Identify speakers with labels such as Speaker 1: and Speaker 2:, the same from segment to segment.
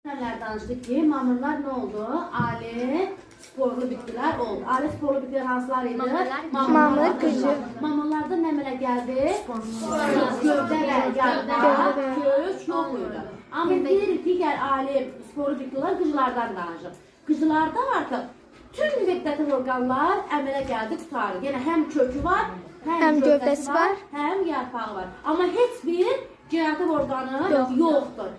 Speaker 1: Nələr danışdıq ki, mamırlar nə oldu? Ali sporlu bitkilər oldu. Ali sporlu bitkilər hansılar idi?
Speaker 2: Mamırlar,
Speaker 1: Mamır,
Speaker 2: qıcı.
Speaker 1: Mamırlarda nə əmələ gəldi? Gövdə və yarpaq, kök yox idi. Amma bir digər ali sporlu bitkilər qıcılardan danışıq. Qıcılarda artıq tüm vegetativ orqanlar əmələ gəldi, qurtarır. Yəni həm kökü var, həm,
Speaker 2: Həm gövdəsi var,
Speaker 1: həm yarpağı var. Amma heç bir generativ orqanı
Speaker 2: Yoxdur.
Speaker 1: yoxdur.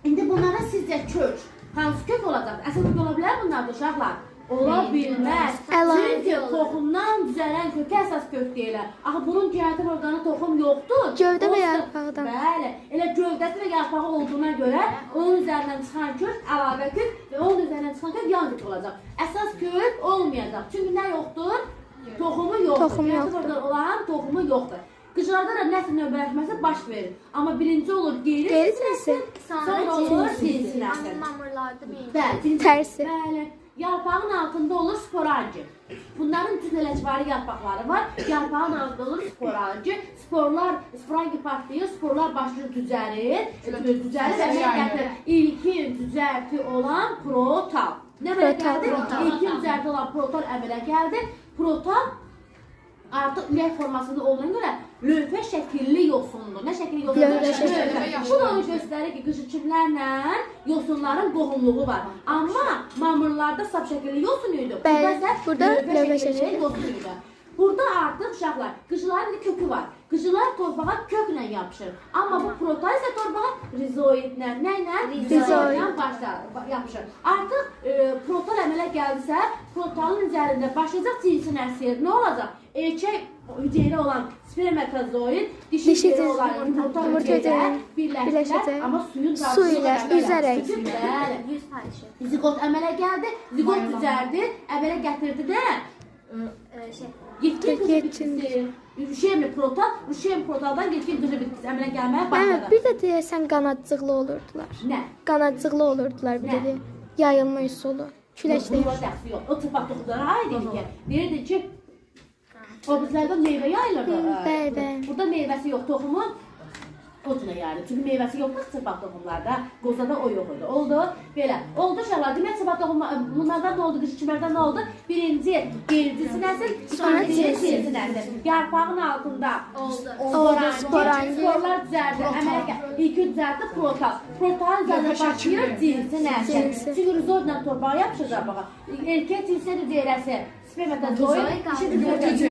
Speaker 1: İndi bunlara sizcə kök, hansı kök olacaq? Əsas kök ola bilər bunlar da uşaqlar? Ola bilməz.
Speaker 2: Əlavə
Speaker 1: Çünki toxumdan düzələn kökə əsas kök deyirlər. Axı bunun generativ orqanı toxum yoxdur.
Speaker 2: Gövdə və
Speaker 1: Onsuz da-
Speaker 2: yarpaqdan.
Speaker 1: Bəli. Elə gövdəsi və yarpağı olduğuna görə onun üzərindən çıxan kök əlavə kök və onun üzərindən çıxan kök yan kök olacaq. Əsas kök olmayacaq. Çünki nə yoxdur? Toxumu yoxdur.
Speaker 2: Toxumu
Speaker 1: Generativ
Speaker 2: yoxdur.
Speaker 1: orqan olan toxumu yoxdur. Qıcılarda da nəsl növbələşməsi baş verir. Amma birinci olur qeyri
Speaker 2: Qeyri cinsi.
Speaker 1: sonra olur cinsi nəsl.
Speaker 3: Mamırlarda bir.
Speaker 1: Bəli, birinci-
Speaker 2: Tərsi.
Speaker 1: Bəli. Yarpağın altında olur sporangi. Bunların düz lələkvari yarpaqları var. Yarpağın altında olur sporangi. Sporlar, sporangi partlayır, sporlar başlayır düzəlir. Düzəlir və əmələ gətirir. İlkin düzəlti olan protal. Nə əmələ
Speaker 2: Protal.
Speaker 1: gəldi? İlkin düzəlti olan protal əmələ gəldi. Protal artıq ürək formasında olduğuna görə lövhə şəkilli yosundur. Nə şəkilli yosundur?
Speaker 2: Lövhə şəkilli.
Speaker 1: Lövhə. Bu da onu göstərir ki, qıcıçimlərlə yosunların qohumluğu var. Amma mamırlarda sap şəkilli yosun idi.
Speaker 2: Bəli,
Speaker 1: Burada isə
Speaker 2: burada lövhə şəkilli.
Speaker 1: yosun idi. Burada artıq uşaqlar, qıcıların bir kökü var. Qıcılar torpağa köklə yapışır. Amma bu protal isə torpağa rizoidlə, nə ilə? Rizoidlə başlar, yapışır. Artıq protal əmələ gəldisə, protalın üzərində başlayacaq cinsi nəsil. Nə olacaq? Erkək hüceyrə olan spermatozoid, dişi
Speaker 2: Dişi
Speaker 1: hüceyrə olan yumurta
Speaker 2: yumurta
Speaker 1: hüceyrə
Speaker 2: hüceyrə
Speaker 1: birləşdilər,
Speaker 2: birləşəcək.
Speaker 1: amma suyun
Speaker 2: Su ilə üzərək.
Speaker 1: Bəli.
Speaker 3: 100 payışı.
Speaker 1: Ziqot əmələ gəldi, ziqot düzəldi, əmələ gətirdi də
Speaker 3: Şey.
Speaker 1: yetkin qızı
Speaker 2: Yetkin.
Speaker 1: bitkisi, rüşemli protal, rüşem protaldan yetkin qızı bitkisi əmələ gəlməyə
Speaker 2: Hə,
Speaker 1: başladı.
Speaker 2: bir də deyəsən qanadcıqlı olurdular.
Speaker 1: Nə?
Speaker 2: Qanadcıqlı olurdular bir
Speaker 1: Nə?
Speaker 2: də. də. Yayılma üsulu. Küləklə.
Speaker 1: Yox, buna dəxli yox. O çırpaq toxumlara aid idi ki. Deyirdi ki, o bizlərdə meyvə yayılırdı.
Speaker 2: Bəli, bəli.
Speaker 1: Burada meyvəsi yox, toxumu o cürə yayılır. Çünki meyvəsi yoxdur çırpaq toxumlarda. Qozada o yox idi. Oldu. Belə. Oldu uşaqlar. Demək çırpaq toxum bunlardan nə oldu? Qıcıçimlərdən nə oldu? Birinci qeyri nəsil,
Speaker 2: Sonra
Speaker 1: ikinci
Speaker 2: cinsi.
Speaker 1: cinsi nəsil. Yarpağın altında
Speaker 3: Oldu.
Speaker 2: Oldu, sporangi.
Speaker 1: Sporlar düzəldi, əmələ gəldi. İlki düzəldi protal. Protalın üzərində başlayır cinsi nəsil.
Speaker 2: Cinsi.
Speaker 1: Çünki rizoidlə torpağa yapışacaq baxa. Erkək cinsi hüceyrəsi spermatozoid, dişi hüceyrəsi